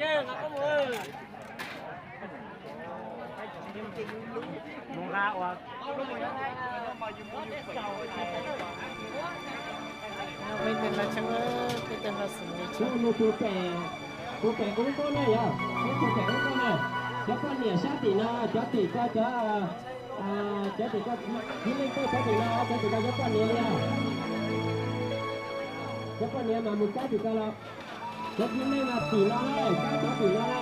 Peb tug pem, peb tug pem ub tuaj na yog, peb tug pem ub tuaj na. Cov poj niam sab tim no, cov tim ko cov, cov tim ko, txiv neej tuaj cov tim no, cov tim ko cov poj niam yog. Cov poj niam mas mus sab tim ko los. Cov txiv neej mas tim no na, sab cov tim no na,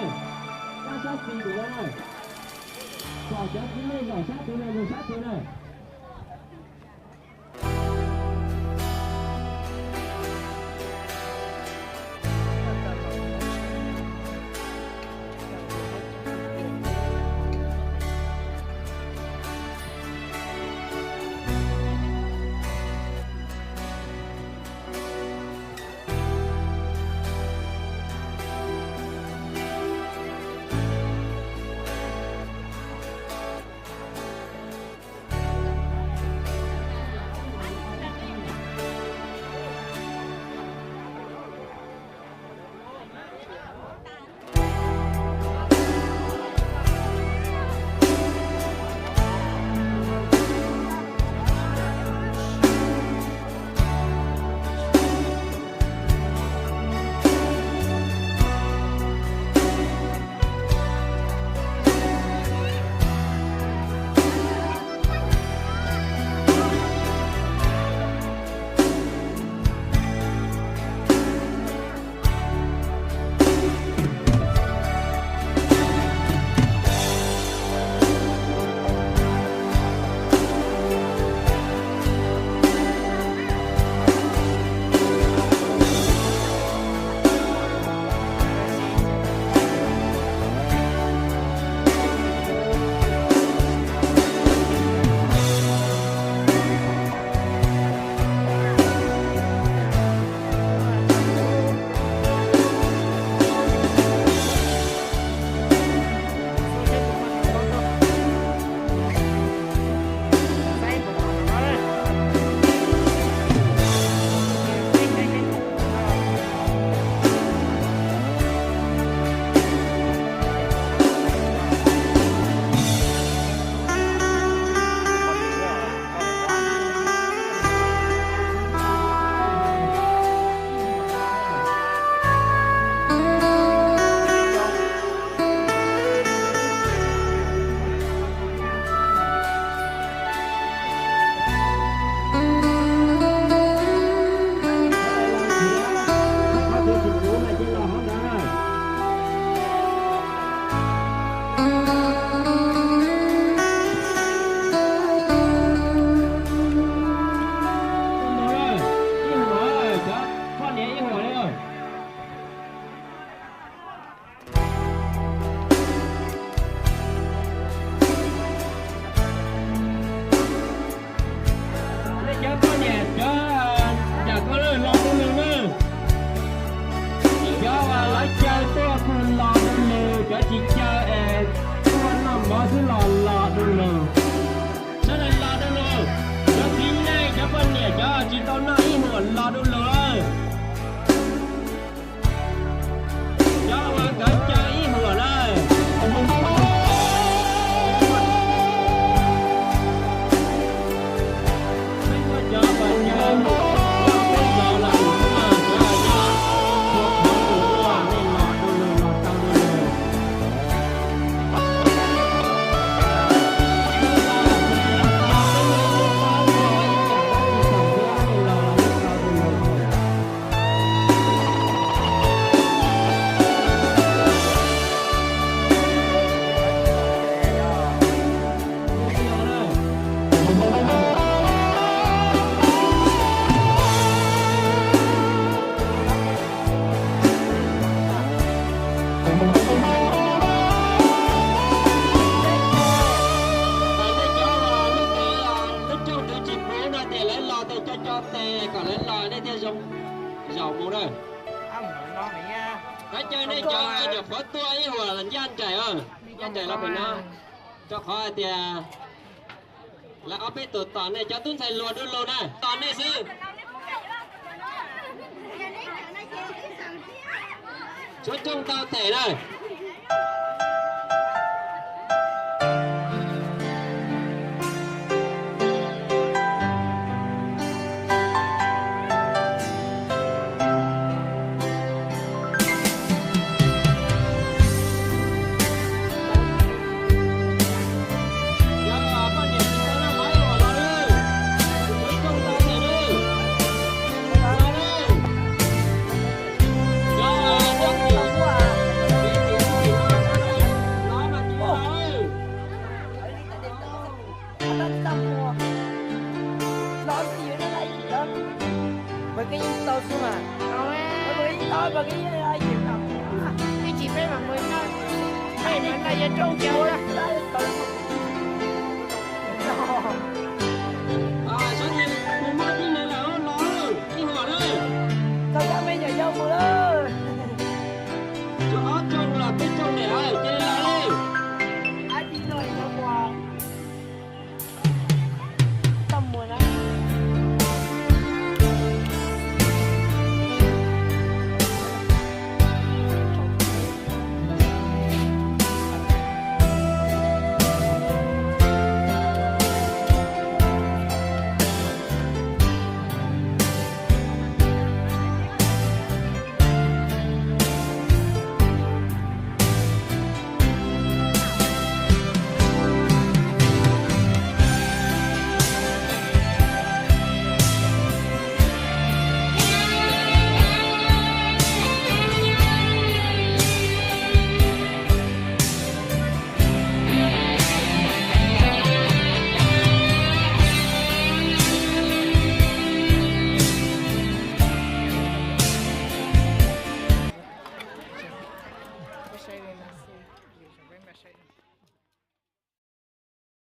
sab sab tim no na. Kom cov txiv neej zaum sab tim no mus sab tim na. Nej cov poj niam cov yam ko los du lug na. Cov uas lawv caw tuaj kuj los du lug, cov tsis caw es tuaj noj mov xwb los los du lug. Sawv daws los du lug. Cov txiv neej cov poj niam cov tsis tau noj ib huam los du lug. Cov uas nkawd caw ib huam na. Peb muaj cov uas caw, cov peb zos los mus muaj cov uas nyob, nej los du lug los tau du lug. Lub rooj twg tsis puv no ces lawv los tes co co tes kom lawv los nej thiaj zoo zaum mus na. Lawv caw nej cov nyuam qhuav tuaj ib huam ncaj nraim, ncaj nraim los pem no, rau qhov hais tias lawv ob peb tus tos nej, cov tub ntxhais hluas du lug na, tos nej xwb. Muab coj tau them na. Ib chim peb mam mus noj, peb mam noj yuav rooj caug lawm. Tau yab me nyuam yaus mus lawm. Tso ob tsoom los peb tsoom niam cia li los li.